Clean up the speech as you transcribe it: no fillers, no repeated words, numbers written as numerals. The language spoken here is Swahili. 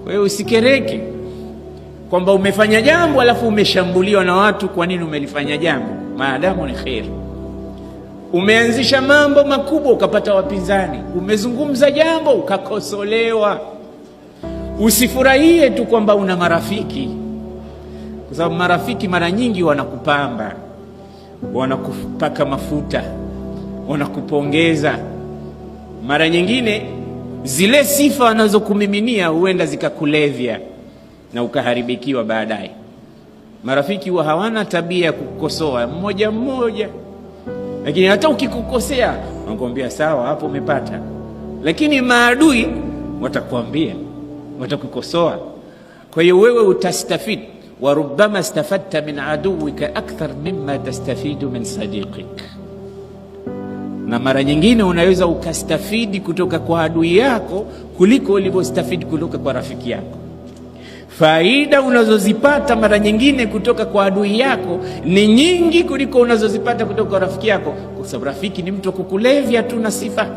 Wewe usikereke kwamba umefanya jambo alafu umeshambuliwa na watu, kwa nini umelifanya jambo? Maadamu ni kheri. Umeanzisha mambo makubwa ukapata wapinzani, umezungumza jambo ukakosolewa. Usifurahie tu kwamba una marafiki, kwa sababu marafiki mara nyingi wanakupamba, wanakupaka mafuta, wanakupongeza. Mara nyingine zile sifa wanazokumiminia huenda zikakulevya na ukaharibikiwa baadaye. Marafiki huwa hawana tabia ya kukosoa mmoja mmoja, lakini hata ukikukosea wanakuambia sawa, hapo umepata. Lakini maadui watakuambia, watakukosoa. Kwa hiyo wewe utastafid, wa rubbama stafadta min aduwika akthar mimma tastafidu min sadiqik, na mara nyingine unaweza ukastafidi kutoka kwa adui yako kuliko ulivyostafidi kutoka kwa rafiki yako. Faida unazozipata mara nyingine kutoka kwa adui yako ni nyingi kuliko unazozipata kutoka kwa rafiki yako, kwa sababu rafiki ni mtu wa kukulevya tu na sifa.